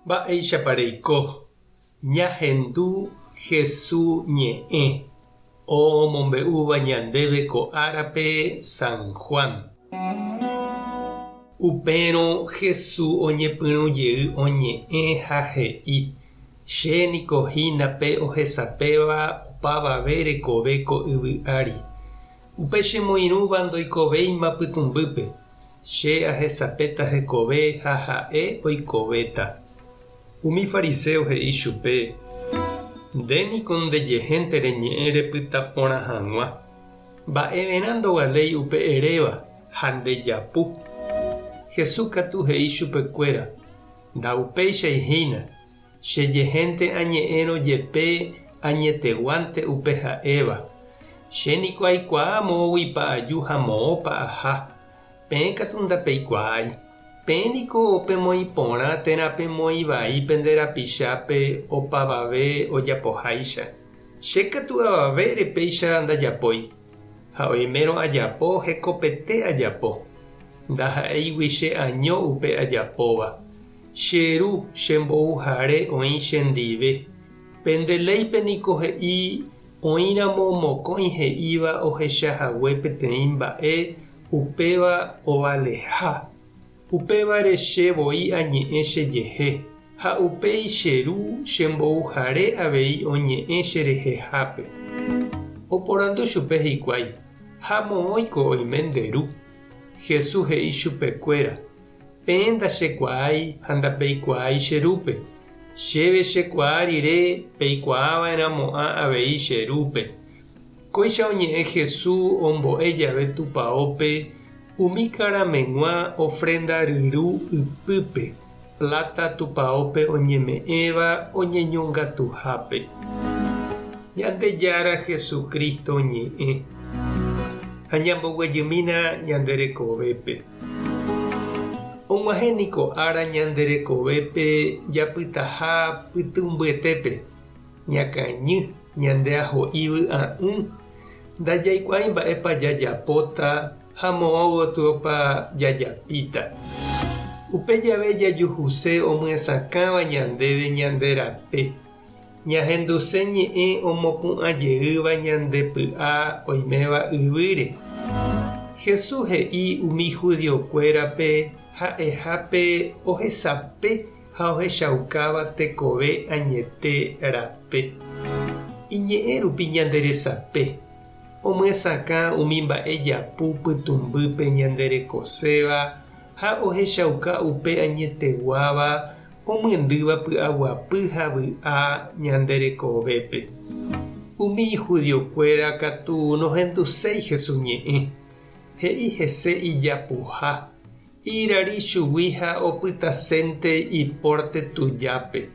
Mba'éichapa reiko? Ñahendu Hesu ñe'ẽ omombe'úva ñandéve ko árape San Juan. Upérõ Hesu oñepyrũ jey oñe'ẽ ha he'i, Che niko hína pe ohesapéva opavave rekove ko yvy ári. Upe chemoirũva ndoikovéima pytũmbýpe, che ahesapéta hekove ha ha'e oikovéta. Umi fariséo he'i chupe, Nde niko ndejehénte reñe'ẽ repyta porã hag̃ua. Mba'everã ndovaléi upe eréva ha ndejapu. Jesús katu he'i chupekuéra, Ndaupéichai hína, Chejehénte añe'ẽrõ jepe añeteguánte upe ha'éva. Che niko aikuaa moõguipa aju ha moõpa aha. Peẽ katu ndapeikuaái. Peẽ niko pemoĩ porã térã pemoĩ vai pende rapichápe opavave ojapoháicha. Che katu avavére péicha ndajapói. Ha oimérõ ajapo hekopete ajapo. Ndaha'éigui che año upe ajapóva. Che Ru, che mbouhare oĩ chendive. Pende léipe niko he'i oĩramo mokõi he'íva ohecha hague peteĩ mba'e upéva ovaleha. Upévare che voi añe'ẽ chejehe, ha upéi che Ru che mbouhare avei oñe'ẽ cherehehápe. Oporandu chupe hikuái, Ha moõiko oime nde Ru? Jesús he'i chupekuéra, Peẽ ndachekuaái ha ndapeikuaái che Rúpe. Chéve chekuaa rire peikuaava'erãmo'ã avei che Rúpe. Kóicha oñe'ẽ Jesús ombo'e jave tupaópe umi karameg̃ua ofrenda ryru ypýpe, pláta tupaópe oñeme'ẽva oñeñongatuhápe. Ñandejára Jesucristo ñe'ẽ. Ha ñamboguejymína ñande rekovépe. Og̃uahẽ niko ára ñande rekovépe japytaha pytũmbyetépe, ñakañy, ñande aho'i vy'a'ỹ, ndajaikuaái mba'épa jajapóta ha moõ gotyopa jajapíta. Upe jave jajuhuse omyesakãva ñandéve ñande rape, Ñahenduse ñe'ẽ omopu'ã jeýva ñande py'a oiméva yvýre. Jesús he'i umi judiokuérape ha'eha pe ohesape ha ohechaukáva tekove añete rape. Iñe'ẽ rupi ñande resape, omyesakã umi mba'e japu pytũmbýpe ñande rekoséva ha ohechauka upe añeteguáva omyendýva py'aguapy ha vy'a ñande rekovépe. Umi judiokuéra katu nohenduséi Jesús ñe'ẽ, he'i hese ijapuha, irari chugui ha opytasénte ipórte tujápe,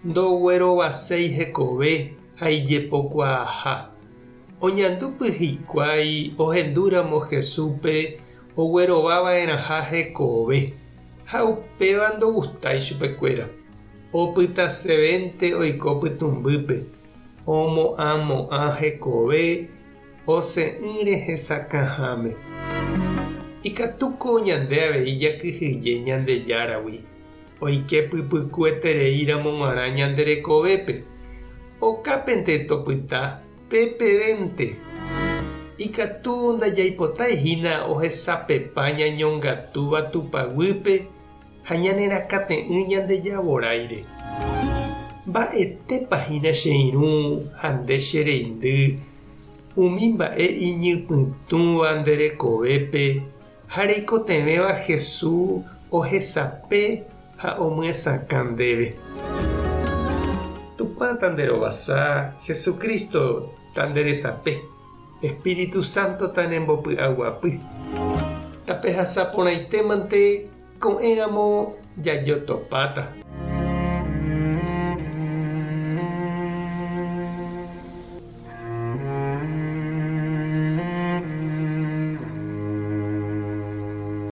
ndoguerovaséi hekove ha ijepokuaaha. Oñandúpy hikuái ohendúramo Jesúspe oguerovava'erãha hekove. Ha upéva ndogustái chupekuéra. Opytasevénte oiko pytũmbýpe, omo'ãmo'ã hekove osẽ'ỹre hesakãháme. Ikatúko ñande avei jakyhyje Ñandejáragui, oike pypykuetereíramo g̃uarã ñande rekovépe, okápente topyta Pépevénte, ikatu ndajaipotái hína ohesapepa ñañongatúva Tupã guýpe ha ñanerakate'ỹ ñande javoráire. Mba'etépa hína che irũ ha nde che reindy umi mba'e iñypytũva nde rekovépe ha reikotevẽva Jesús ohesape ha omyesakã ndéve. Tupã tanderovasa, Jesucristo tanderesape, Espíritu Santo tanembopy'aguapy. Tapehasa porãite mante ko'ẽramo jajotopáta.